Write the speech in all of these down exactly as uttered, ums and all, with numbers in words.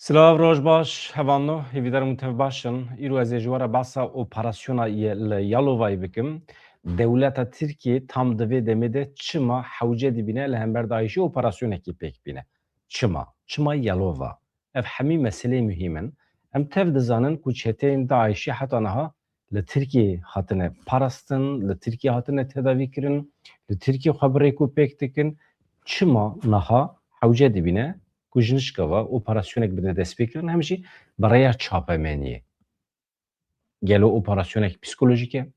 Silav, roj baş, hevalno, hêvîdarim hûn tev baş in. Îro ez ê ji we re behsa operasyona ye li Yalovayê bikim. Dewleta Tirkiyê tam di vê demê de çima hewce dibîne li hember DAIŞê operasyonekî pêk bîne? Çima? Çima Yalova? Ev hemî meseleyê muhîm in. Em tev dizanin ku çeteyên DAIŞê heta niha li Tirkiyê hatine parastin, li Tirkiyê hatine tedavî kirin, li Tirkiyê xwe bi rêk û pêk dikin. Çima niha hewce dibîne ku ji nişka ve operasyonek bide destpêkirin, hem jî bi rêya çapemeniyê? Gelo operasyonek psîkolojîk e?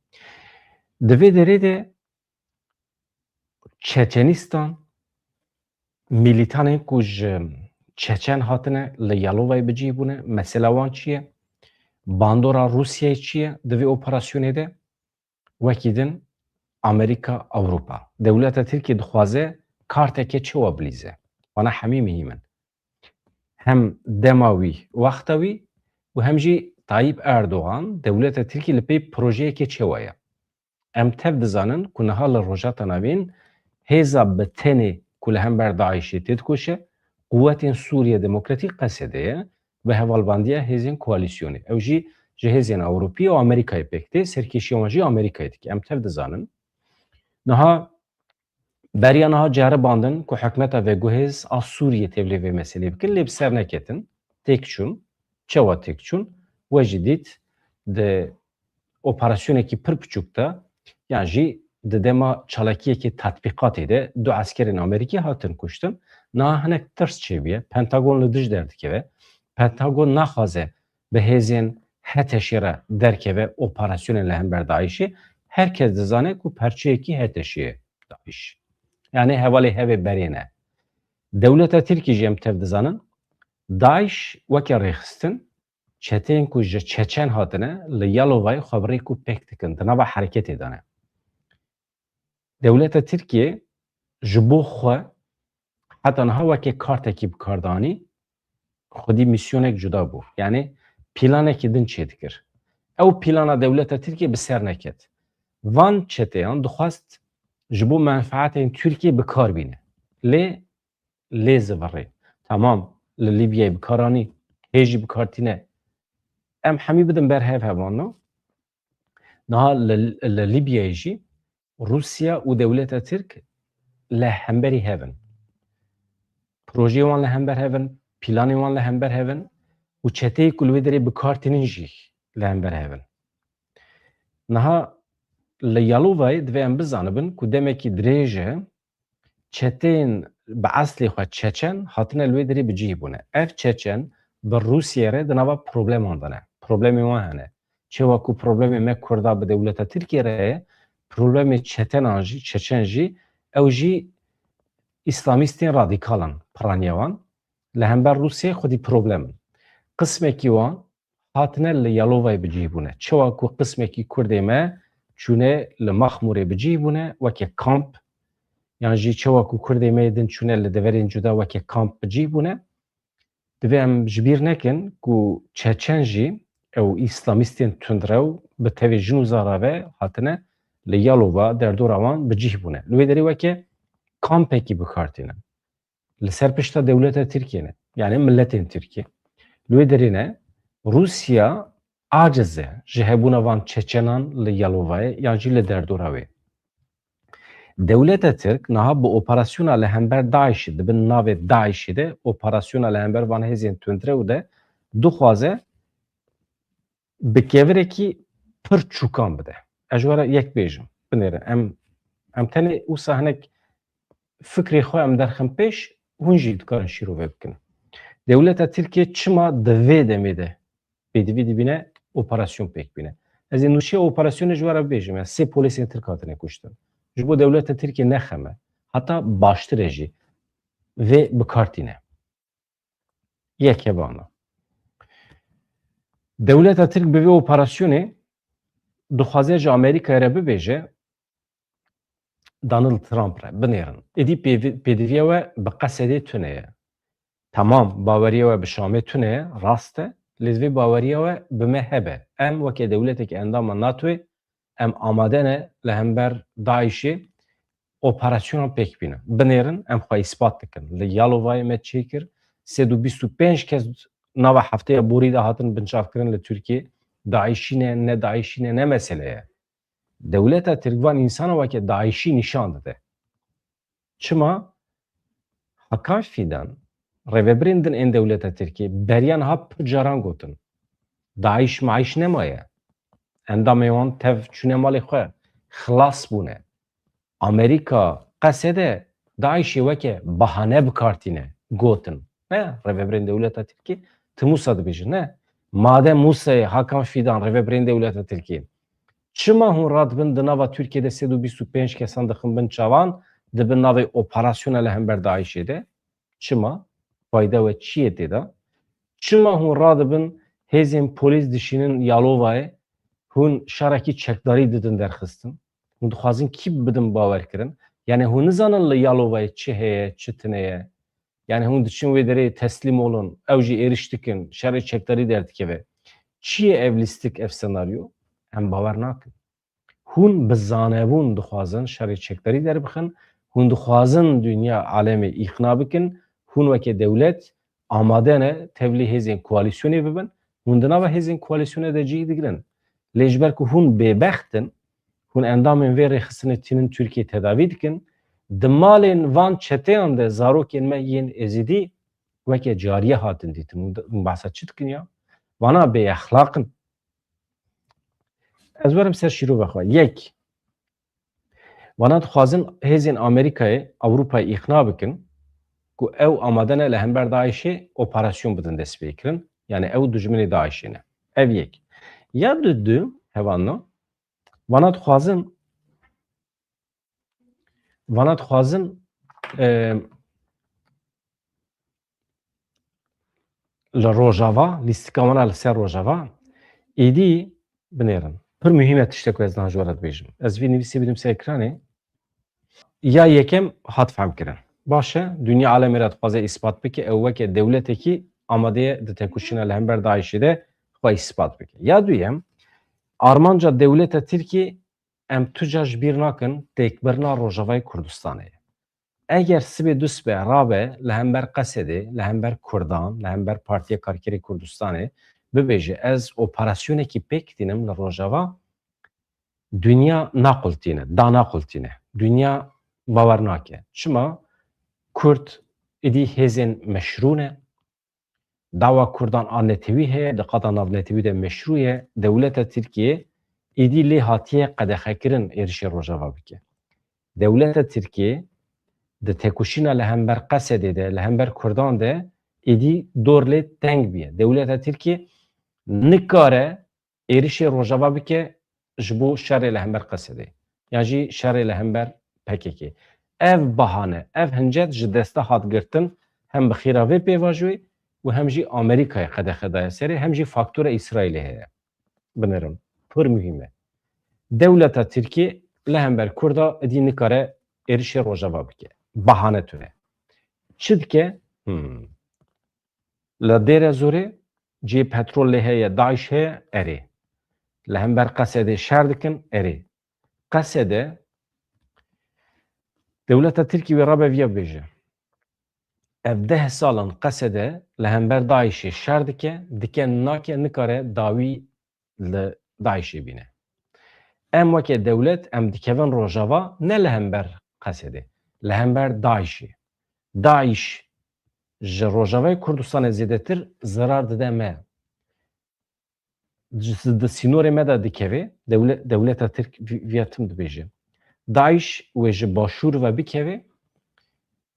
Di vê derê de Çeçenistan, mîlîtanên ku ji Çeçen hatine li Yalovayê bi cih bûne, mesela wan çi ye? Bandora Rûsyayê çi ye di vê operasyonê de? Wekî din Amerîka, Ewropa. Dewleta Tirkiyê dixwaze karteke çewa bilîze? Wana hemî muhîm in. Hem dema wî, wexta wî û hem jî Tayyip Erdogan, dewleta Tirkiyê li pey projeyekê çewa ye? Em tev dizanin ku niha li Rojhilata Navîn hêza bi tenê ku li hember DAIŞê têdikoşe, Quwetên Sûriye Demokratîk, Qesedê ye, bi hevalbandiya hêzên koalîsyonê. Ew jî ji hêzên Ewropî û Amerîkayê pêk tê, serkêşiya wan jî Amerîkayê dike. Em tev dizanin. Niha, beriya niha ceribandin ku hikûmeta veguhêz a Sûriyê tevlî vê meselê bikin, lê bi ser neketin, têk çûn. Çawa têk çûn? We jî dît, di operasyonekî pir piçûk de, yan jî di dema çalakiyekê tatbîqatê de du eskerên Amerîkî hatin kuştin. Niha hinek tirs çêbûye. Pentagon li dij derdikeve. Pentagon naxwaze bi hêzên HTŞ'ê re derkeve operasyonên li hember DAIŞ'ê. Her kes dizane ku parçeyekî HTŞ'ê ye DAIŞ. Yanî hevalê hevê berê ne. Dewleta Tirkî jî, em tev dizanin, DAIŞ weke rêxistin, çeteyên ku ji Çeçen hatine, li Yalovayê xwe bi rêk û pêk dikin, di nava hereketê de ne. Dewleta Tirkiyê ji bo xwe heta niha weke kartekî bi kar danî, xwedî mîsyonek cuda bû. Yanî planekî din çêdikir. Ew plana dewleta Tirkiyê bi ser neket. Van çeteyan dixwest ji bo menfaetên Tirkiyê bi kar bîne. Lê, lê zivirê. Temam, li Lîbyayê bi kar anî, hê jî bi kar tîne. Em hemî bidin ber hev, hevalno. Niha li, li Lîbyayê jî Rûsya û dewleta Tirk li hemberî hev in. Projeyê wan li hember hev in, planên wan li hember hev in û çeteyê ku li wê derê bi kar tînin jî li hember hev in. Niha li Yalovayê divê em bizanibin ku demekî dirêj e çeteyên bi eslê xwe Çeçen hatine li wê derê bi cih bûne. Ev Çeçen bi Rûsiyê re di nava probleman de ne. Problemên wan hene. Çewa ku problemê me Kurda bi dewleta Tirkiyê re ye, problemê çetenan jî, Çeçen jî, ew jî îslamîstên radîkal in, piraniya wan. Li hember Rûsiyê xwedî problem in. Qismekî wan hatine li Yalovayê bi cih bûne. Çewa ku qismekî Kurdê me çûne li Maxmûrê bi cih bûne weke kamp, yan jî çewa ku Kurdê me yê din çûne li deverên cuda weke kamp bi cih bûne, divê em ji bîr nekin ku Çeçen jî, ew îslamîstên tundrew, bi tevê jin û zara ve hatine li Yalova, derdora wan bi cih bûne. Li wê derê weke kampekî bi kar tînin. Li ser pişta dewleta Tirkiyê ne. Yanî miletên Tirkiyê. Li wê derê ne, Rûsya aciz e ji hebûna van Çeçenan li Yalovayê yan jî li derdora wê. Dewleta Tirk niha bi operasyona li hember DAIŞ'ê, di bin navê DAIŞ'ê de operasyona li hember van hêzên tundrew de dixwaze bi kevirekî pir çûkan bide. Ez ji we re yek bêjim, binêrin. Em, em tenê wisa hinek fikrê xwe em derxin pêş, hûn jî dikarin şîrove bikin. Dewleta Tirkiye çima di vê demê de pêdivî dibîne operasyon pêk bîne? Ez ê nûçeya operasyonê ji we re bibêjim, ya sê polêsên Tirk hatine kuştin. Ji bo dewleta Tirkiye ne xem e. Heta baştir e jî vê bi kar tîne. Yek hebana. Dewleta Tirk bi vê operasyonê dixwaze ji Amerîkayê re bibêje, Donald Trump re binêrin. Êdî pêvi-, pêdiviya we bi Qesedê tune ye. Temam, baweriya we bi Şamê tune ye, rast e. Lê divê baweriya we bi me hebe. Em weke dewletek endama NATOyê, em amade ne li hember DAIŞ'ê operasyonan pêk bînin. Binêrin, em xwe îspat dikin. Li Yalovayê me çêkir, sed û bîst û pênc kes nava hefteya borî de hatin binçavkirin li Tirkiyê, DAIŞî ne, ne DAIŞî ne, ne mesele ye. Dewleta Tirk van însana weke DAIŞî nîşan dide. Çima? Hakan Fidan, rêvebirên din ên dewleta Tirkiyê beriya niha pir caran gotin, DAIŞ maîş nemaye. Endamên wan tev çûne malê xwe, xilas bûne. Amerîka Qesede DAIŞê weke bahane bi kar tîne, gotin. Ne, rêvebirên dewleta Tirkî tim wisa dibêjin, ne. Madem wisa ye, Hakan Fidan, rêvebirên dewleta Tirkî, çima hûn radibin di nava Tirkiyê de sed û bîst û pênc kesan dixin bin çavan, dibin navê operasyona li hember DAIŞê de? Çima? Fayda we çi ye tê de? Çima hûn radibin hêzên polîs dişînin Yalovayê, hûn şerekî çekdarî didin derxistin? Hûn dixwazin kî bidin bawerkirin? Yani hûn nizanin li Yalovayê çi heye, çi tune ye? Yani hûn diçin wê derê teslîm olin, ew jî êriş dikin, şerê çekdarî derdikeve. Çi ye ev lîstik, ev senaryo? Em bawer nakin. Hûn bi zanebûn dixwazin şerê çekdarî derbixin, hûn dixwazin dinya alemê îqna bikin, hûn weke dewlet amade ne tevlî hêzên koalîsyonê bibin, hûn di nava hêzên koalîsyonê de cih digirin. Lê ji ber ku hûn bêbext in, hûn endamên vê rêxistinê tînin Tirkiyê tedavî dikin, di malên van çeteyan de zarokên me yên Êzidî weke cariye hatin dîtin. Hûn de-, hûn behsa çi dikin ya? Vana bêexlaq in. Ez werim ser şîrova xwe. Yek, vana dixwazin hêzên Amerîkayê, Ewropayê îqna bikin ku ew amade ne li hember DAIŞê operasyon bidin destpêkirin. Yani ew dijminê DAIŞê ne. Ev yek. Ya du, du, hevalno, vana dixwazin, vana dixwazin, e, li Rojava, lîstika wana li ser Rojava, êdî binêrin. Pir muhîm e tiştek ku ez niha ji we re dibêjim. Ez vî nivîsê bidim ser ekranê. Ya yekem hat fehmkirin. Baş e, dinya alemê re dixwaze îspat bike, ew weke dewletekî amade ye di tekoşîna li hember DAIŞê de xwe îspat bike. Ya duyem, armanca dewleta Tirkiyê em tu car ji bîr nakin têkbirina Rojavayê Kurdistanê ye. Eger sibê du sibe rabe li hember Qesedê, li hember Kurdan, li hember Partiya Karkerê Kurdistanê bibêje, ez operasyonekî pêk tînim li Rojava, dinya naqultîne, da naqultîne. Dinya bawer nake. Çima? Kurd êdî hêzên meşrû ne. Dawa Kurdan a netewî heye, di qada navnetewî de meşrû ye. Dewleta Tirkiyê êdî lê hatiye qedexekirin êrişê Rojava bike. Dewleta Tirkiyê di tekoşîna li hember Qesedê de, li hember Kurdan de êdî dor lê teng bûye. Dewleta Tirkiyê nikare êrişê Rojava bike ji bo şerê li hember Qesedê, yan jî şerê li hember P K K. Ev bahane, ev hincet ji desta hat girtin, hem bi xêra vê pêvajoyê û hem jî Amerîkayê qedexe daye serê, hem jî faktora Îsraîlê heye. Binêrin, pir muhîm e. Dewleta Tirkiyê li hember Kurda êdî nikare êrişê Rojava bike. Bahane tune. Çi dike? Hmm. Li Dêrezorê cihê petrol lê heye, DAIŞ heye, erê. Li hember Qesedê şer dikin, erê. Qesede, dewleta Tirkî wê rabe viya bibêje. Ev deh sal in Qesede li hember DAIŞê şer dike, dike nake, nikare dawî li DAIŞê bîne. Em weke dewlet, em dikevin Rojava, ne li hember Qesedê, li hember DAIŞê. DAIŞ ji Rojavayê Kurdistanê zêdetir zerar dide me. Di, di sînorê me de dikeve, dewle-, dewleta Tirk vî-, viya tim dibêje. DAIŞ wê ji başûr ve bikeve,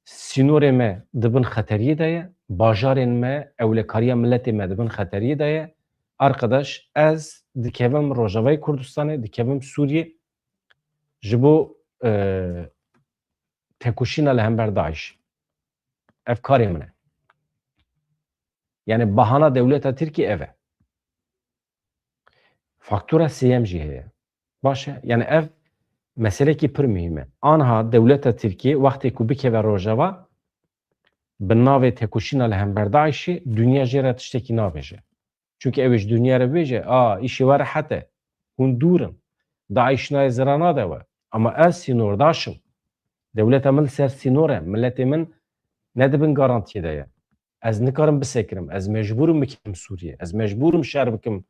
sînorê me di bin xeteriyê de ye, bajarên me, ewlekariya miletê me di bin xeteriyê de ye. Arkadaş, ez dikevim Rojavayê Kurdistanê, dikevim Sûriyê ji bo, e, tekoşîna li hember DAIŞ. Ev karê min e. Yani bahana dewleta Tirkî ev e. Faktura sêyem jî heye. Baş e. Yani ev meselekî pir muhîm e. Anha dewleta Tirkiyê wextê ku bikeve Rojava, bi navê tekoşîna li hember DAIŞê, dinya jê re tiştekî nabêje. Çunke ew ê ji dinya re bêje, a, îşê we rehet e. Hûn dûr in. DAIŞ nayê zira nade we. Ama ez sînordaş im. Dewleta min li ser sînor e. Miletê min ne di bin garantiyê de ye. Ez nikarim bisekirim. Ez mecbûr im bikevim Sûriyê. Ez mecbûr im şer bikim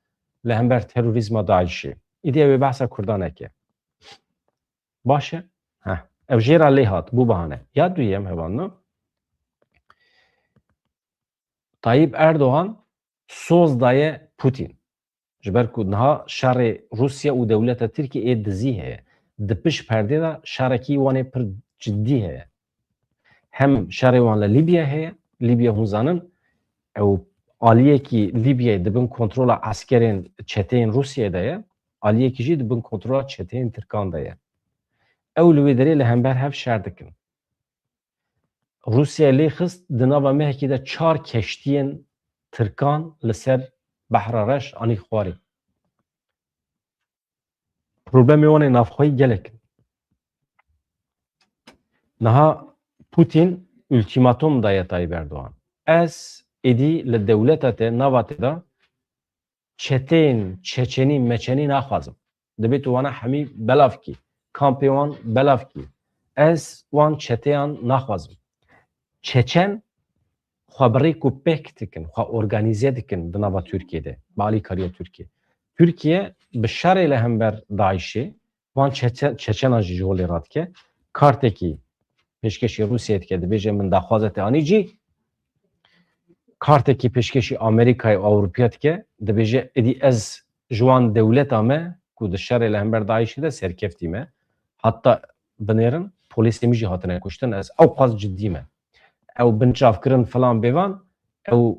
li hember terorîzma DAIŞê. Îdî ew ê behsa Kurdan neke. Baş e? Heh. Ev jê re lê hat, bû bahane. Ya duyem, hevalno. Tayyip Erdogan soz daye Putin. Ji ber ku niha şerê Rûsya û dewleta Tirkiyê ê dizî heye. Di pişt perdê de şerekî wan ê pir cidî heye. Hem şerê wan li Lîbya heye, Lîbya hûn zanin, ew aliyekî Lîbyayê di bin kontrola eskerên çeteyên Rûsyayê de ye, aliyekî jî di bin kontrola çeteyên Tirkan de ye. Ew li wê derê li hember hev şer dikin. Rûsya lê xist, di nava mehekî de çar keştiyên Tirkan li ser Behra Reş anî xwarê. Problemê wan ê navxweyî gelek in. Niha Putin ultimatum daye Tayyip Erdogan. Ez êdî li dewleta te, nava te de çeteyên çeçenî meçenî naxwazim. Divê tu wana hemî belav kî. Kampê wan belav kî. Ez wan çeteyan naxwazim. Çeçen xwe bi rêk û pêk dikin, xwe organîze dikin di nava Tirkiyê de, bi alîkariya Tirkiyê. Tirkiye bi şerê li hember DAIŞê, van Çeçe-, Çeçenan jî ji holê radike. Kartekî pêşkêşî Rûsiyê dike, dibêje min daxwaza te anî cî. Kartekî pêşkêşî Amerîkayê û Ewropiya dike, dibêje êdî ez ji wan dewleta me ku di şerê li hember DAIŞê de serkeftî me. Hatta binêrin polîsê min jî hatine kuştin, ez ew qas cidî me. Ew binçavkirin filan bêvan, ew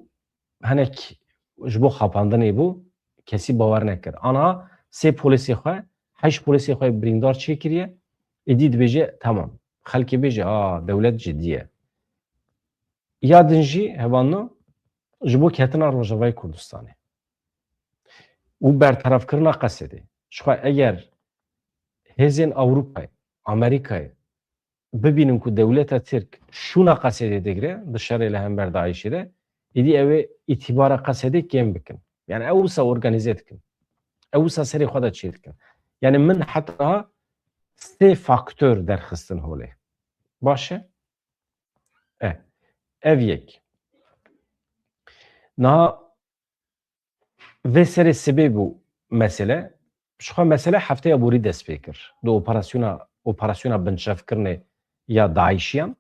hinek ji bo xapandinê bû, kesî bawer nekir. Aniha sê polîsê xwe, heşt polîsê xwe birîndar çêkiriye, êdî dibêje, tamam. Xelkê bêje, a, dewlet cidî ye. Ya din jî hevalno ji bo ketina Rojavayê Kurdistanê û berterefkirina Qesedê. Jixwe eger hêzên Ewropayê, Amerîkayê bibînin ku dewleta Tirk şûna Qesedê digire di şerê li hember DAIŞê de, êdî ew ê îtîbara Qesedê kêm bikin. Yani ew wisa organîze dikin. Ew wisa serê xwe de çê dikin. Yani min heta sê faktor derxistin holê. Baş e? E, ev yek. Niha vê serê sibê bû mesele. Jixwe mesele hefteya borî dest pê kir. Di operasyona, operasyona binçavkirinê ya DAIŞiyan.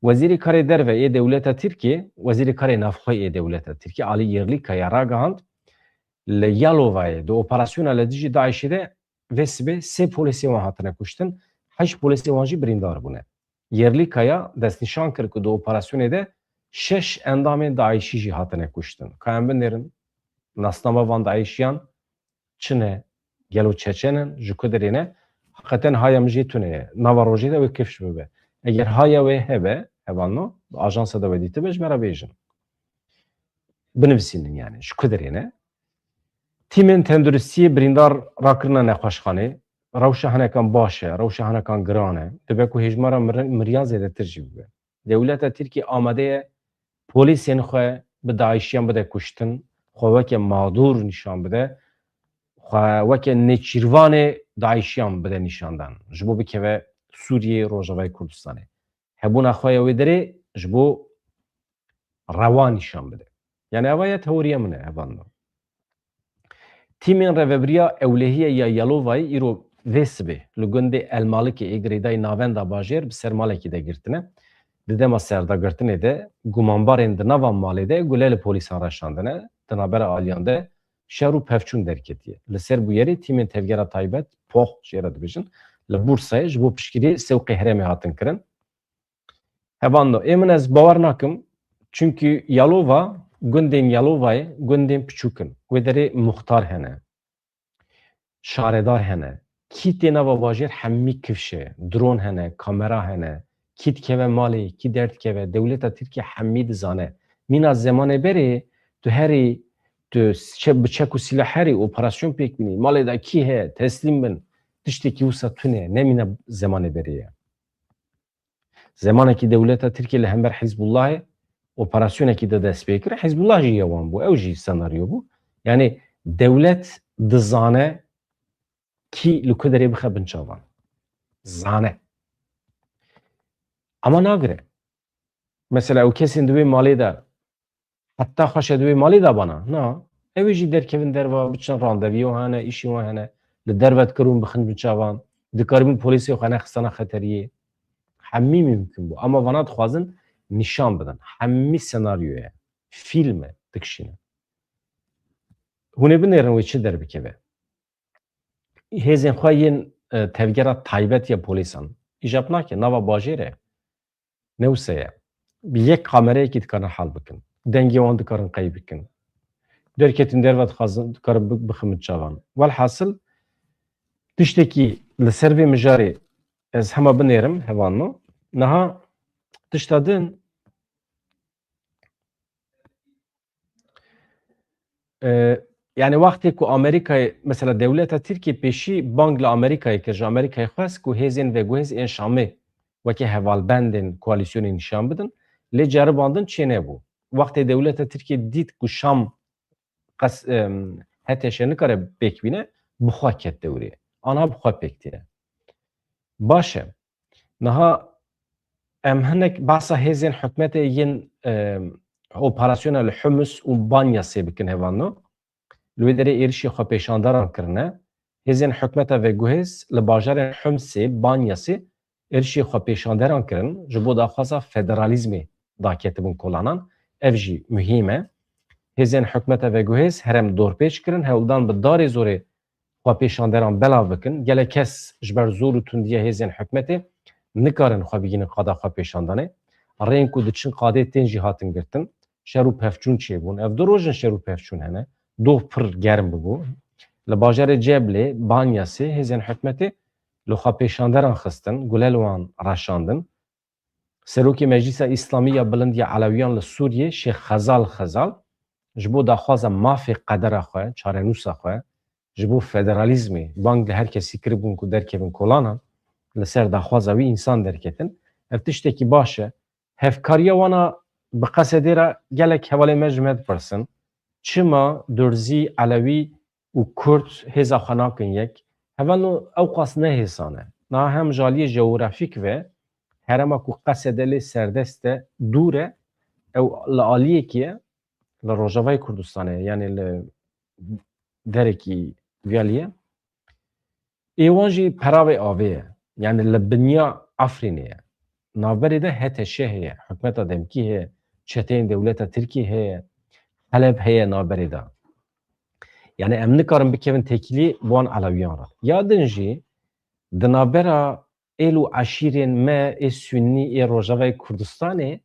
Wezîrê Karê Derve yê dewleta Tirkiyê, Wezîrê Karê Navxwe yê dewleta Tirkiyê, Alî Yerlîkaya ragihand, li Yalovayê di operasyona li dijî DAIŞê de vê sibê sê polîsê wan hatine kuştin, heşt polîsê wan jî birîndar bûne. Yerlîkaya destnîşan kir ku di operasyonê de şeş endamên DAIŞî jî hatine kuştin. Ka em binêrin, nasnama van DAIŞiyan çi ne? Gelo çeçen in? Ji ku derê ne? Heqeten haya min jê tune ye. Nava rojê de wê kifş bibe. Eger haya wê hebe, hevalno, bi ajansa de we dîtibe, ji me re bêjin. Binivîsînin yani. Ji ku derê ne? Tîmên tenduristiyê birîndar rakirine nexweşxanê. Rewşa hinekan baş e, rewşa hinekan giran e. Dibe ku hêjmara mir-, miriyan zêdetir jî bibe. Dewleta Tirkiyê amade ye polîsên xwe bi DAIŞiyan bide kuştin, xwe weke mağdur nîşan bide, xwe weke nêçîrvanê DAIŞiyan bide nîşandan. Ji bo bikeve Sûriyê, Rojavayê Kurdistanê. Hebûna xwe ya wê derê ji bo rewa nîşan bide. Yani eva ya teoriya min e, hevalno. Tîmên rêvebiriya ewlehiyê ya Yalovayê îro vê sibê li gundê Elmalikê ê girêdayî navenda bajêr bi ser malekî de girtine. Di dema serdagirtinê de gumanbarên di nava malê de gule li polîsan reşandine. Di navbera aliyan de şer û pevçûn derketiye. Li ser bûyerê tîmên tevgera taybet, poh jê re dibêjin, li Bursayê ji bo piştgirî sewqê herêmê hatin kirin. Hevalno, ê min ez bawer nakim, çunkî Yalova, gundên Yalovayê gundên piçûk in. Wê derê muxtar hene, şaredar hene. Kî tê nava bajêr hemî kifş e, dron hene, kamera hene. Kî dikeve malê, kî derdikeve, dewleta Tirkiye hemî dizane. Mîna zemanê berê tu herî, tu çe-, bi çek û sîlah herî operasyon pêk bînî. Malê de kî heye, teslîm bin. Tiştekî wisa tune, ne mîna zemanê berê ye. Zemanekî dewleta Tirkiye li hember Hizbullahê operasyonekî de dest pê kir. Hizbullah jî ya wan bû. Ew jî senaryo bû. Yani dewlet dizane kî li ku derê bixe bin çavan. Zane. Ama nagire. Mesela ew kesên di wê malê de Heta xweşe di wê malê de bana. Na. Ew ê jî derkevin derva, biçin randeviyo hene, îşî wan hene. Li derve dikaribûn bixin bin çavan. Dikaribûn polîsê xwe nexistana xeteriyê. Hemî mimkun bû. Ama vana dixwazin nîşan bidin. Hemî senaryo ye. Fîlm e, dikişîne. Hûn ê binêrin wê çi derbikeve. Hêzên xwe yên, e, tevgera taybet ya polîsan. Îcab nake, nava bajêr e. Ne wisa ye. Bi yek kamerayekî dikarin hal bikin. Dengê wan dikarin qey bikin. Derketin derve dixwazin, dikarin bi-, bixin bin çavan. Welhasil, tiştekî li ser vê mijarê ez hema binêrim, hevalno. Niha tişta din, e, yani wextê ku Amerîkayê, mesela dewleta Tirkiyê pêşî bang li Amerîkayê kir, ji Amerîkayê xwest ku hêzên veguhêz ên Şamê weke hevalbendên koalîsyonê nîşan bidin, lê ceribandin çênebû. Wextê dewleta Tirkiyê dît ku Şam qes-, em, H T Ş nikare pêk bîne, bi xwe ket dewrê. Anha bi xwe pêk tîne. Baş e. Niha em hinek behsa hêzên hikûmetê yên, em, operasyona li Humus û Banyasê bikin, hevalno. Li wê derê êrişî xwepêşanderan kirine. Hêzên hikûmeta veguhêz li bajarên Humsê, Banyasê êrişî xwepêşanderan kirin, ji bo daxwaza federalîzmê daketibûn kolanan. Ev jî muhîm e. Hêzên hikûmeta veguhêz herêm dorpêç kirin, hewl dan bi darê zorê xwepêşanderan belav bikin. Gelek kes ji ber zor û tundiya hêzên hikûmetê nikarin xwe bigihînin qada xwepêşandanê. Rêyên ku diçin qadê tên jî hatin girtin. Şer û pevçûn çêbûn. Ev du roj in şer û pevçûn hene. Doh pir germ bibû. Li bajarê Ceblê, Banyasê, hêzên hikûmetê li xwepêşanderan xistin, gule li wan reşandin. Serokê Meclîsa Îslamî ya Bilind ya Elewiyan li Sûriyê, Şêx Xezal Xezal, ji bo daxwaza mafê qedera xwe, çarenûsa xwe, ji bo federalîzmê bang li her kesî kiribûn ku derkevin kolanan, li ser daxwaza wî însan derketin. Ev tiştekî baş e. Hevkariya wana bi qesedê re gelek hevalên me ji me dipirsin, çima Durzî, Elewî û Kurd hêza xwe nakin yek? Hevalno, ew qas ne hêsan e. Niha hem ji aliyê jeografîk ve herêma ku qesede lê serdest e, dûr e, ew li aliyekî ye, li Rojavayê Kurdistanê ye, yanî li derekî vî aliyê. Ê wan jî peravê avê ye. Yanî li binya Efrînê ye. Navberê de H T Ş heye, hikûmeta demkî heye, çeteyên dewleta Tirkiyê heye, Heleb heye navberê de. Yanî em nikarin bikevin têkilî bi wan Elewiyan re. Ya din jî di navbera êl û eşîrên me ê Sunnî ê Rojavayê Kurdistanê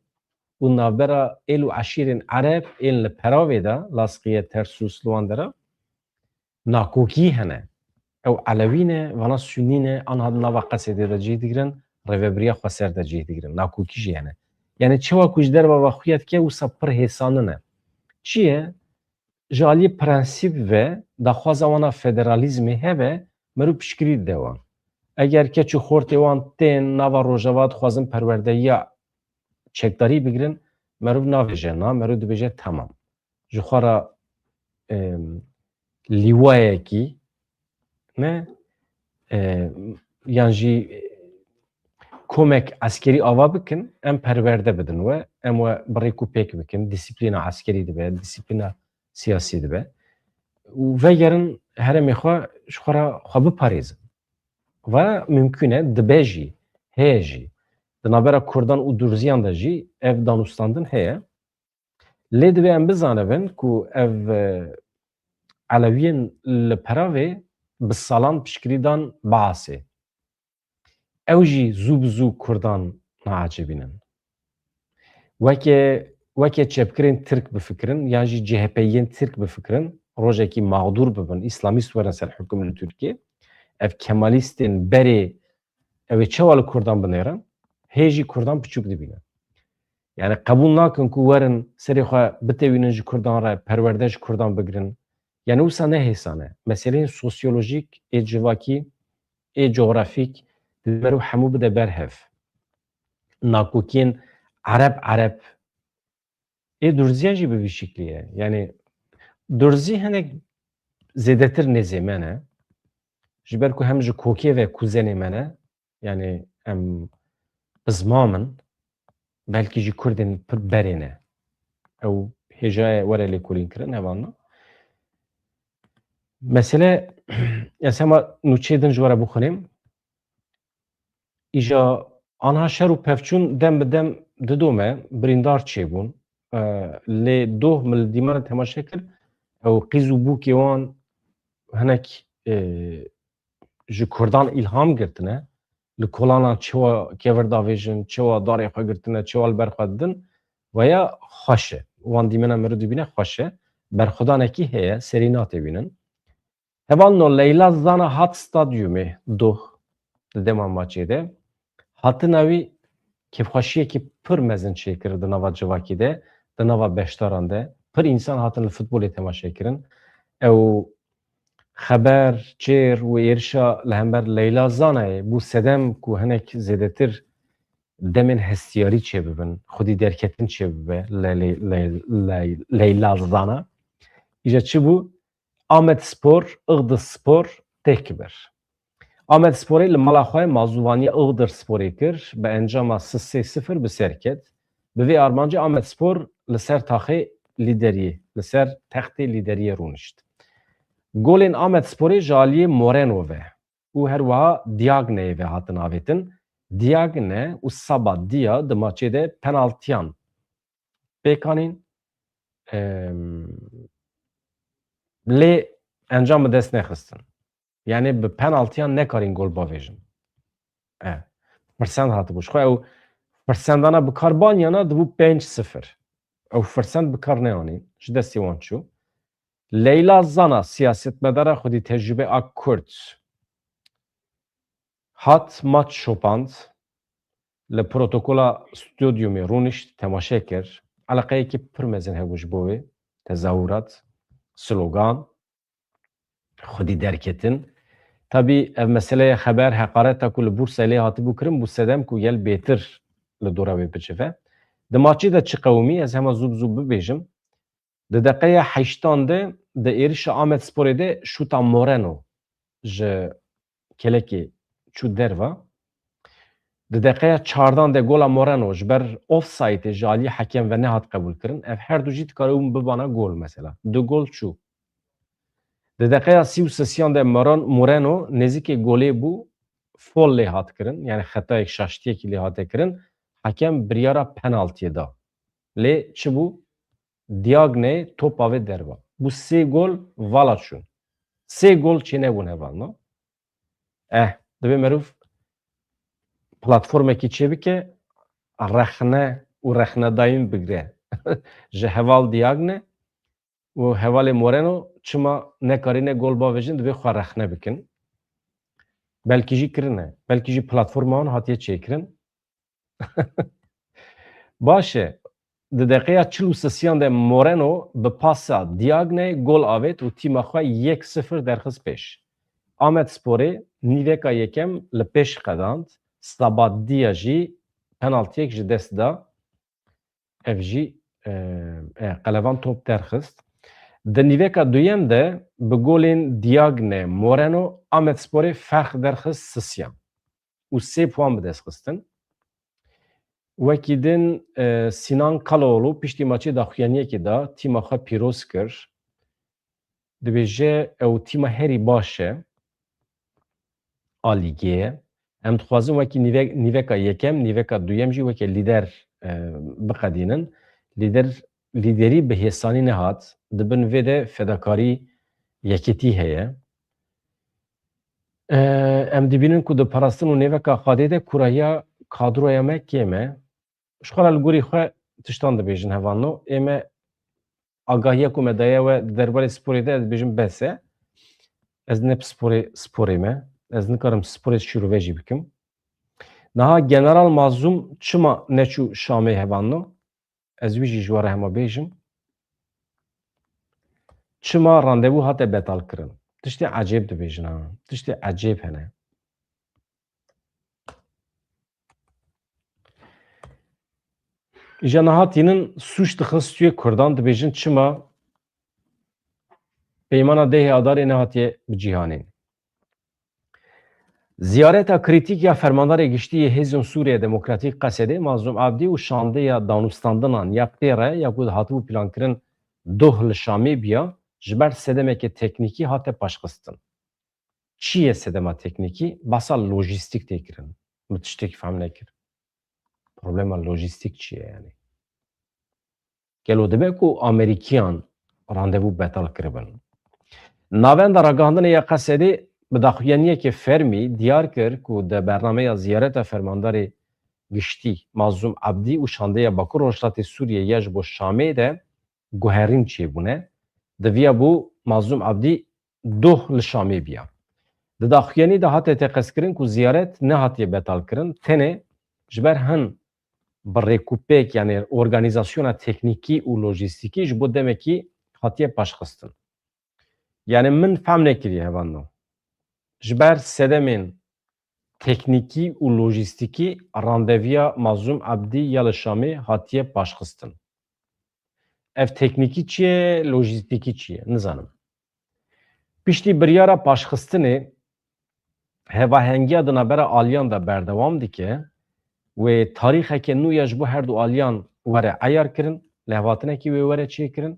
û navbera êl û eşîrên Ereb ên li peravê de, Lasqiye, Tersûs, li wan dera, nakokî hene. Ew Elewî ne, vana Sunnî ne, anha di nava qesedê de cih digirin, rêvebiriya xweser de cih digirin. Nakokî jî hene. Yanî çawa ku ji derve ve xuya dike, wisa pir hêsanin e. Çi ye? Ji aliyê prensîp ve daxwaza wana federalîzmê hebe, meriv piştgirî dide wan. Eger keç û xortê wan tên nava Rojava dixwazin perwerdehiya çekdarî bigirin, meriv navêje na, meriv dibêje temam. Ji xwe re, em, lîwayekî ne, e, yan jî komek eskerî ava bikin, em perwerde bidin we, em we bi rêk û pêk bikin, disiplîna eskerî dibe, disiplîna siyasî dibe. Û vegerin herêmê xwe ji xwe re xwe biparêzin. Ve mimkun e, dibe jî, heye jî. Di navbera Kurdan û Durziyan de jî ev danûstandin heye. Lê divê em bizanibin ku ev, e, Elewiyên li peravê bi salan piştgirî dan Baasê. Ew jî zû bi zû Kurdan naecibînin. Weke, weke çepgirên Tirk bifikirin, yan jî C H P'yên Tirk bifikirin, rojekî mağdûr bibin, îslamîst werin ser hukm li Tirkiyê. Ev kemalîstên berê, ew ê çawa li Kurdan binêrin? Hê jî Kurdan piçûk dibînin. Yani qebûl nakin ku werin serê xwe bitewînin ji Kurdan re, perwerde ji Kurdan bigirin. Yani wisa ne hêsan e. Meseleyên sosyolojîk, ê civakî, ê cografîk, divê meriv hemû bide ber hev. Nakokiyên Ereb Ereb, ê Durziyan jî bi vî şiklî ye. Yani Durzî hinek zêdetir nêzê me ne. Ji ber ku hem ji kokê ve kuzenê me ne, yani em bizmam in, belkî jî Kurdên pir berê ne. Ew hêjayê were lêkolînkirin, hevalno. Mesele, ez hema nûçeyê din ji we re bixwînim. Îja anha şer û pevçûn dem bi dem didome, birîndar çêbûn. E, lê doh min li dîmenê temaşe kir, ew qîz û bûkê wan hinek, e, ji Kurdan îlham girtine, li kolanan çewa kevir davêjin, çewa darê xwe girtine, çewa li ber xwe didin, veya xweş e. Wan dîmena meriv dibîne xweş e. Berxwedanekî heye, serî natêbînin. Hevalno, Leyla Zana hat stadyumê doh di dema maçê de. Hatina wî kêfxweşiyekî pir mezin çêkir di nava civakî de, di nava beşdaran de. Pir însan hatin li futbolê temaşe kirin. Ew xeber, çêr û êrişa li hember Leyla Zanayê bû sedem ku hinek zêdetir demên hestiyarî çêbibin, xwedî derketin çêbibe li, li, li, li Leyla Zana. Îja çi bû? Amed Spor, Iğdır Spor têk bir. Amed Sporê li mala xwe mazûvaniya Iğdır Sporê kir, bi encama sê sifir bi ser ket. Bi vê armancê Amed Spor li ser taxê lîderiyê, li ser textê lîderiyê rûnişt. Golên Amed Sporê ji aliyê Moreno ve û her wiha Diagneyê ve hatin avêtin. Diagne û Saba Dia di maçê de penaltiyan pêk anîn. Em, lê encam bi dest nexistin. Yani bi penaltiyan nekarîn gol bavêjin. E, firsend hatibû. Ji xwe ew firsendana bi kar baniyana dibû pênc sifir. Ew firsend bi kar neanîn. Ji destê wan çû. Leyla Zana, siyasetmedara xwedî tecrûbe a Kurd, hat maç şopand, li protokola stadyumê rûnişt, temaşe kir. Eleqeyekî pir mezin hebû ji bo wê, tezahûrat, slogan, xwedî derketin. Tabî ev meseleya xeber, heqareta ku li Bursayê lê hatibû kirin, bû sedem ku gel bêtir li dora wê bicive. Di maçê de çi qewimî, ez hema zû bi zû bibêjim. Di deqeya heştan de di êrişa Amed Sporê de şûta Moreno ji kelekê çû derva. Di deqeya çardan de gola Moreno ji ber offside-ê ji aliyê hekem ve nehat qebûlkirin. Ev her du jî dikare hûn bibana gol mesela. Du gol çû. Di deqeya sî û sisiyan de Moran-, Moreno nêzîkê golê bû, fol lê hat kirin. Yani xetayek, şaştiyekî lê hate kirin. Hekem biryara penaltiyê da. Lê çi bû? Diagne topa vê derva. Bû sê gol vala çûn. Sê gol çênebûn hevalno. Eh, divê meriv platformekî çêbike, rexne û rexnedayîn bigre. Ji heval Diagne û hevalê Moreno çima nekarîne gol bavêjin, divê xwe rexne bikin. Belkî jî kirine. Belkî jî platforma wan hatiye çêkirin. Baş e. Di deqeya çil û sisiyan de Moreno bi pasa Diagne gol avêt û tîma xwe yek sifir derxist pêş. Amed Sporê nîveka yekem li pêş qedand, Sabadia jî penaltiyek ji dest da. Ev jî, e, e, qelevan top derxist. Di nîveka duyem de bi golên Diagne, Moreno, Amed Sporê ferq derxist sisiyan û sê puan bi dest xistin. Wekî din, e, Sinan Kaloğlu piştî maçê daxuyaniyekê da, tîma xwe pîroz kir. Dibêje ew tîma herî baş e a lîgê ye. Em dixwazin wekî nîve-, nîveka yekem, nîveka duyem jî weke lîder, e, biqedînin. Lîder, lîderî bi hêsanî nehat. Di bin vê de fedakarî yekîtî heye. E, em dibînin ku di parastin û nêveka xwedê de kurahiya kadroya me kêm e. Ji xwe re li gorî xwe tiştan dibêjin hevalno. Ê me agahiya ku me daye we di derbarê sporê de, ez dibêjim bes e. Ez ne pisporê sporê me. Ez nikarim sporê şîrove jî bikim. Niha General Mazlûm çima neçû Şamê hevalno? Ez wî jî ji we re hema bêjim. Çima randevû hate betal kirin? Tiştê ecêb dibêjin ha. Tiştê ecêb hene. Îja niha tînin sûc dixin stûyê Kurdan, dibêjin çima peymana dehê Adarê nehatiye bicîhanîn. Ziyareta krîtîk ya Fermandarê Giştî yê Hêzên Sûriye Demokratîk, Qesedê, Mazlûm Abdî û şandeya danûstandinan ya pê re ya ku dihatibû plankirin doh li Şamê biya, ji ber sedemeke teknîkî hate paşxistin. Çi ye sedema teknîkî? Basa lojîstîk tê kirin. Min tiştekî fehm nekir. Problema lojîstîk çi ye yani? Gelo dibe ku Amerîkiyan randevû betal kiribin? Navenda ragihandinê ya Qesedê bi daxuyaniyekê fermî diyar kir ku di bernameya ziyareta fermandarê giştî Mazlûm Abdî û şandeya Bakur Rojhilatê Sûriyê ya ji bo Şamê de guherîn çêbûne. Di viya bû Mazlûm Abdî doh li Şamê biya. Di daxuyanî de hate teqezkirin ku ziyaret nehatiye betalkirin, tenê ji ber hin bi rêkûpêk, yani organîzasyona teknîkî û lojîstîkî ji bo demekî hatiye paşxistin. Yani min fehm nekiriye hevalno. Ji ber sedemên teknîkî û lojîstîkî randeviya Mazlûm Abdî ya li Şamê hatiye paşxistin. Ev teknîkî çi ye, lojîstîkî çi ye? Nizanim. Piştî biryara paşxistinê, hevahengiya di navbera aliyan de berdewam dike. Wê tarîxeke nû ya ji bo her du aliyan were eyar kirin, lêhatinekî wê were çêkirin.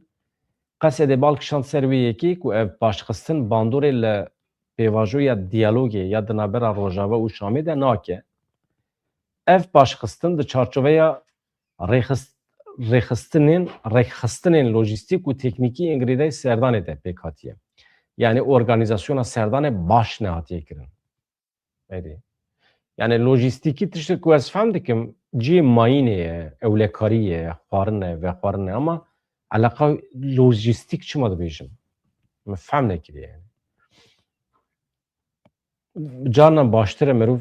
Qesedê bal kişand ser wê yekê ku ev paşxistin bandorê li pêvajoya diyalogê ya di navbera Rojava û Şamê de nake. Ev paşxistin di çarçoveya rêxist-, rêxistinên, rêkxistinên lojîstîk û teknîkî yên girêdayî serdanê de pêk hatiye. Yani organîzasyona serdanê baş nehatiye kirin. Erê. Yani lojîstîkî tiştek ku ez fehm dikim, cihê mayînê ye, ewlekarî ye, xwarin e, vexwarin e, ama eleqa lojîstîk çima dibêjim? Min fehm nekiriye yani. Carna baştir e merov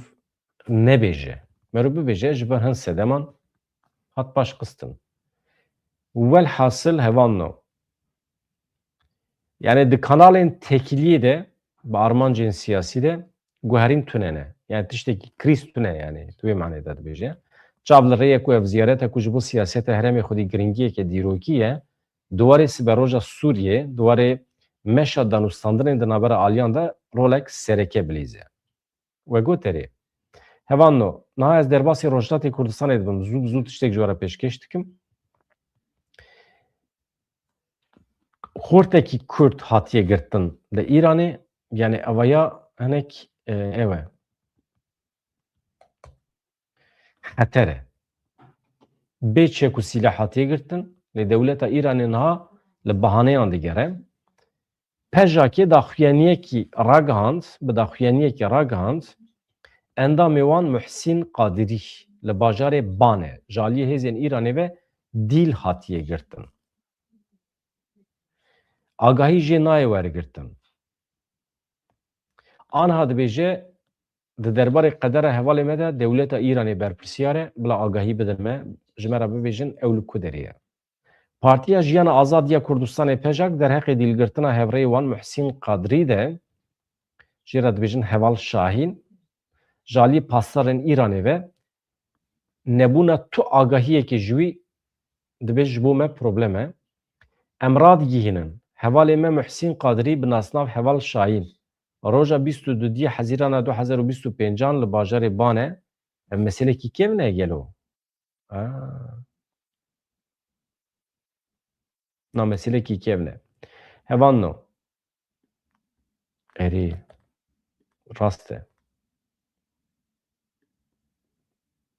nebêje. Merov bibêje ji ber hin sedeman hat paşxistin. Welhasil hevalno. Yani di kanalên tekiliyê de, bi armancên siyasî de guherîn tune ne. Yani tiştekî krîz tune yani, tu wê manê de dibêje. Çav li rê ye ku ev ziyarete ku ji bo siyaseta herêmê xwedî giringiyeke dîrokî ye, di warê siberoja Sûriyê, di warê meşa danûstandinên di navbera aliyan de rolek sereke bilîze. We got erê. Hevalno, niha ez derbasî Rojhilatê Kurdistanê dibim, zû bi zû tiştek ji we re pêşkêş dikim. Xortekî Kurd hatiye girtin li Îranê, yani evaya hinek, e, ew e. Xeter e. Bê çek û sîleh hatiye girtin, lê dewleta Îranê niha li bahaneyan digere. Pejakê daxuyaniyekî ragihand, bi daxuyaniyekî ragihand, endamê wan Muhsîn Qadirî li bajarê Bane ji aliyê hêzên Îranê ve dîl hatiye girtin. Agahî jê nayê wergirtin. Anha dibêje, di derbarê qedera hevalê me de dewleta Îranê berpirsiyar e, bila agahî bidin me, ji me re bibêjin ew li ku derê ye. Partiya Jiyana Azad ya Kurdistanê, PJAK, derheqê dîlgirtina hevrêyê wan Muhsîn Qadrî de jê re dibêjin Heval Şahîn, ji alî pasdarên Îranê ve nebûna tu agahiyekê ji wî dibêj ji bo me problem e. Em radigihînin. Hevalê me Muhsîn Qadrî bi nasnav Heval Şahîn roja bîst û duyê Hezîrana du hezar û bîst û pêncan li bajarê Bane, ev meselekî kevn e gelo? Aa. Na meselekî kevn e. Hevalno. Erê. Rast e.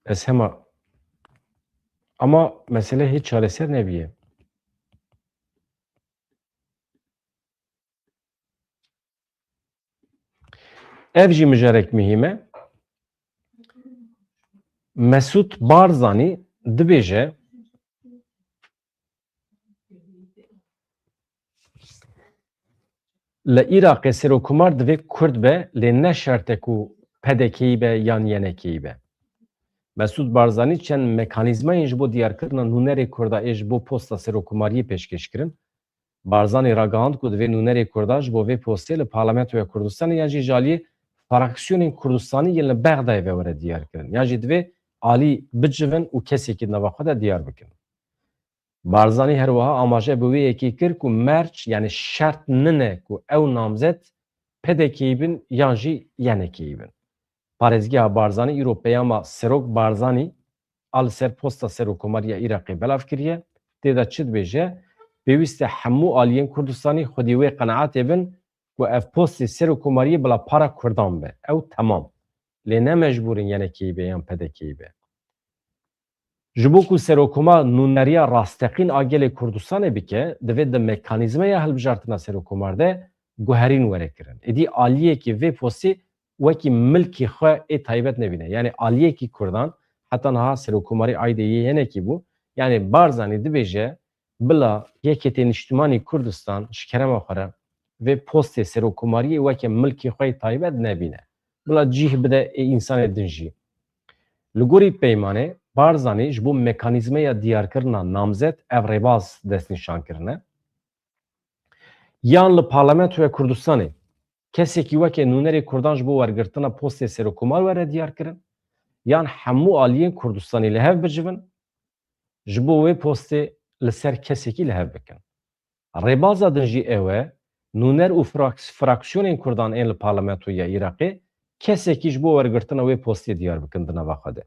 Ez hema, ama mesele hiç çareser nebiye. Ev jî mijarek muhîm e. Mesûd Barzanî dibêje, li Iraqê serokkomar divê Kurd be, lê ne şert e ku P D K'yî be yan Y N K'yî be. Mesûd Barzanî çend mekanîzmayên ji bo diyarkirina nûnerê Kurda ê ji bo posta serokkomariyê pêşkêş kirin. Barzanî ragihand ku divê nûnerê Kurda ji bo vê postê li Parlamentoya Kurdistanê yan jî ji aliyê fraksiyonên Kurdistanî yên li Bexdayê ve were diyarkirin, yan jî divê alî bicivin û kesekî di nava xwe de diyar bikin. Barzanî her wiha amaje bi wê yekê kir ku merc, yani şert nine ku ew namzet P D K'yî bin yan jî Y N K'yî bin. Parêzgeha Barzanî îro peyama Serok Barzanî a li ser posta Serokkomariya Iraqê belav kiriye. Tê de çi dibêje? pêwîst e hemû aliyên Kurdistanî xwedî wê qenaetê bin ku ev postê serokkomariyê bila para Kurdan be. Ew temam. Lê ne mecbûr in Y N K'yî be yan P D K'yî be. Ji bo ku serokkomar nûneriya rasteqîn a gelê Kurdistanê bike, divê di mekanîzmeya hilbijartina serokkomar de guherîn were kirin. Êdî aliyekî vê postê wekî milkî xwe ê taybet nebîne. Yanî aliyekî Kurdan, heta niha serokkomarî aydê yê Y N K'yî bû. Yanî Barzanî dibêje, bila Yekêtê Niştimanî Kurdistan ji kerema xwe re vê postê serokkomariyê weke milkê xwe yê taybet nebîne. Bila cih bide ê însanê din jî. Li gorî peymanê, Barzanî ji bo mekanîzmeya diyarkirina namzet ev rêbaz destnîşan kirine. Yan li Parlamentoya Kurdistanê kesekî weke nûnerê Kurdan ji bo wergirtina postê serokkomar were diyar kirin, yan hemû aliyên Kurdistanî li hev bicivin, ji bo wê postê li ser kesekî li hev bikin. Rêbaza din jî ew e, nûner û fraks-, fraksiyonên Kurdan ên li parlamentoya Iraqê kesekî ji bo wergirtina wê postê diyar bikin di nava xwe de.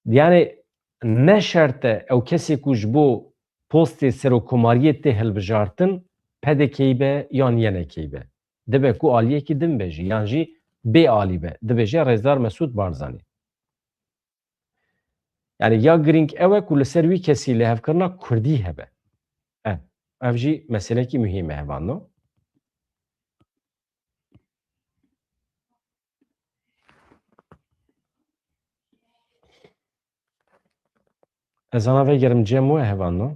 Yanî ne şert e ew kesê ku ji bo postê serokkomariyê tê hilbijartin P D K'yî be yan Y N K'yî be. Dibe ku aliyekî din be jî, yan jî bê alî be. Dibêje Rêzdar Mesûd Barzanî. Yanî ya girîng ew e ku li ser wî kesî lihevkirina Kurdî hebe. E, ev jî meselekî muhîm e, hevalno. Ez ana vegerim cem we, hevalno.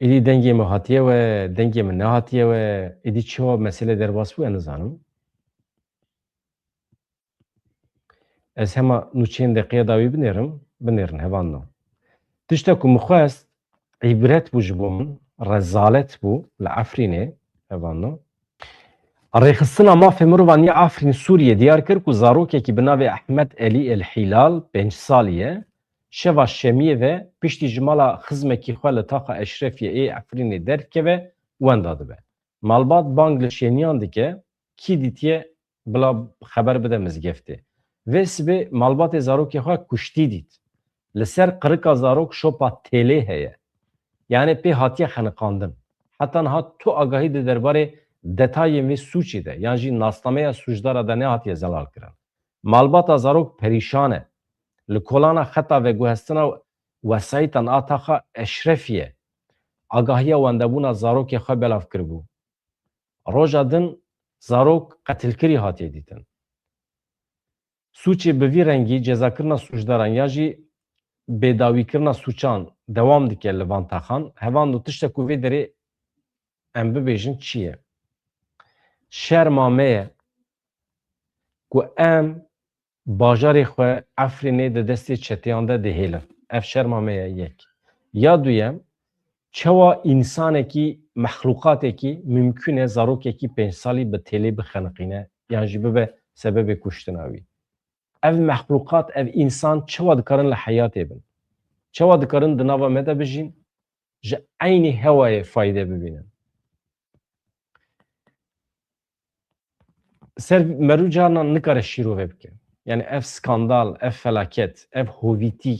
Êdî dengê me hatiye we, dengê min nehatiye we, êdî çawa mesele derbas bû, ez nizanim. Ez hema nûçeyên deqeya dawî binêrim, binêrin, hevalno. Tişta ku min xwest, îbret bû ji bo min, rezalet bû li Efrînê, hevalno. Rêxistina Mafê Mirovan ya Efrîn Sûriyê diyar kir ku zarokekî bi navê Ehmed Elî El Hîlal, pênc salî ye, şeva şemiyê ve piştî ji mala xizmekî xwe li taxa Eşrefiyê ê Efrînê derdikeve, wenda dibe. Malbat bang li şêniyan dike, kî dîtiye bila xeber bide mizgeftê. Vê sibê malbatê zarokê xwe kuştî dît. Li ser qirika zarok şopa têlê heye. Yanî pê hatiye xeniqandin. Heta niha tu agahî di derbarê detayên vê sûcê de yan jî nasnameya sûcdara de nehatiye zelalkirin. Malbata zarok perîşan e. Li kolana xeta veguhestina wesayîtan a taxa Eşrefiyê agahiya wendebûna zarokê xwe belav kiribû. Roja din zarok qetilkirî hatiye dîtin. Sûcê bi vî rengî cezakirina sûcdaran ya jî bêdawîkirina sûcan dewam dike li van taxan. Hevalno, tiştek ku vê derê em bibêjin çi ye? Şerma me ye ku em bajarê xwe Efrînê di destê çeteyan de dihêlin. Ev şerma me ye yek. Ya duyem, çawa însanekî, mexlûqatekî mimkûn e zarokekî pênc salî bi têlê bixeniqîne yan jî bibe sebebê kuştina wî? Ev mexlûqat, ev însan çawa dikarin li heyatê bin? Çawa dikarin di nava me de bijîn? Ji eynî hewayê fayde bibînin. Ser merû carna nikare şîrove bike. Yanî ev skandal, ev felaket, ev hovîtî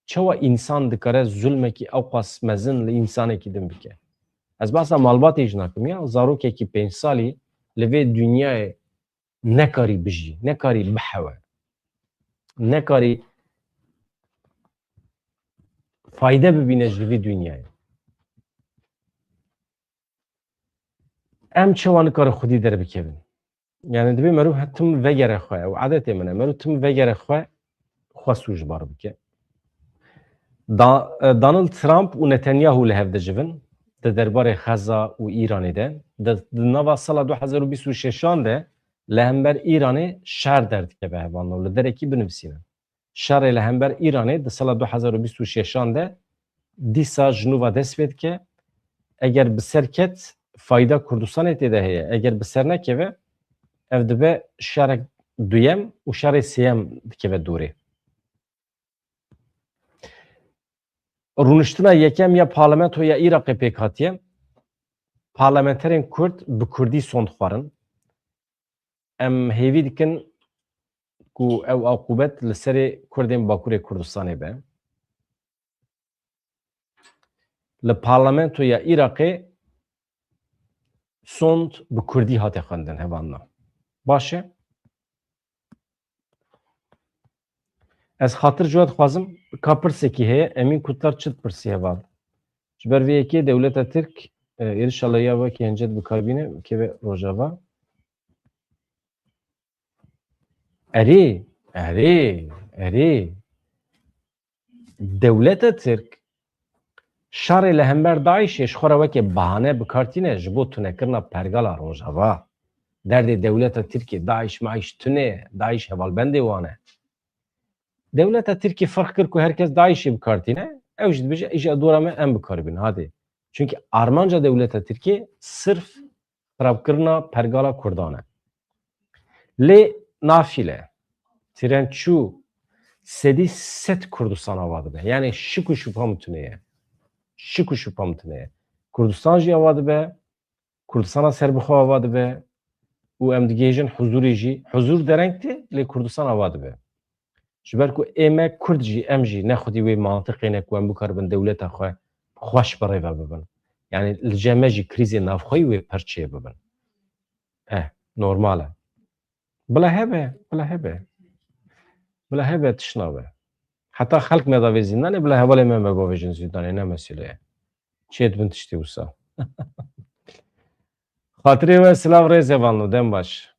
çawa însan dikare zulmekî ewqas mezin li însanekî din bike? Ez behsa malbatê jî nakim ya, zarokekî pênc salî li vê dinyayê nekarî bijî, nekarî bihewe, nekarî fayde bibîne ji vî dinyayê. Em çawa nikarin xwedî derbikevin? Yanî divê merû he-, tim vegere xwe, ew edetê min e, merû tim vegere xwe, xwe sûcbar bike. Da-, e, Donald Trump û Netanyahu li hev dicivin di derbarê Xeza û Îranê de. Di, di nava sala du hezar û bîst û şeşan de li hember Îranê şer derdikeve, hevalno, li derekî binivîsînin. Şerê li hember Îranê di sala du hezar û bîst û şeşan de dîsa ji nû ve dest pê dike. Eger bi ser ket, fayda Kurdistanê tê de heye. Eger bi ser nekeve, ev dibe şerek duyem û şerê sêyem dikeve dorê. Rûniştina yekem ya parlamentoya Iraqê pêk hatiye. Parlamenterên Kurd bi Kurdî sond xwarin. Em hêvî dikin ku ew aqûbet li serê Kurdên Bakurê Kurdistanê be. Li parlamentoya Iraqê sond bi kurdî hate xwendin, hevalno. Baş e? Ez xatir ji we dixwazim, ka pirsekî heye, Emîn Kutlar çi dipirsî, heval? Ji ber vê yekê dewleta Tirk, e, êrişa leyî ya wekî hence di bikar bîne, keve Rojava. Erê, erê, erê. Dewleta Tirk şerê li hember DAIŞê ji xwe re weke bahane bi kar tîne ji bo tunekirina pergala Rojava. Derdê dewleta Tirkê DAIŞ maiş tune, DAIŞ hevalbendê wan e. Dewleta Tirkê ferq kir ku herkes DAIŞê bi kar tîne, ew jî dibêje, îja dora me em bi kar bînin, hadê. Çunkî armanca dewleta Tirkê sirf xirabkirina pergala Kurdan e. Lê nafîle, tren çû, sedî sed Kurdistan ava dibe. Yani şik û şupa min tune ye. Şik û şupa min tune ye. Kurdistan jî ava dibe, Kurdistana serbixwe ava dibe û em digihêjin huzurê jî. Huzur dereng tê, lê Kurdistan ava dibe. Ji ber ku ê me Kurd jî, em jî ne xwedî wê mantiqê ne ku em bikaribin dewleta xwe xweş bi rê ve bibin. Yani li cem me jî krîzê navxweyî wê pir çêbibin. Eh, normal e. Bila hebe, bila hebe. Bila hebe, tişt nabe. Heta xelk me da vê zîndanê, bila hevalê me me bavêjin zîndanê, ne mesele ye. Çê dibin tiştê wisa. Xatirê we silav rêz hevalno, dem baş.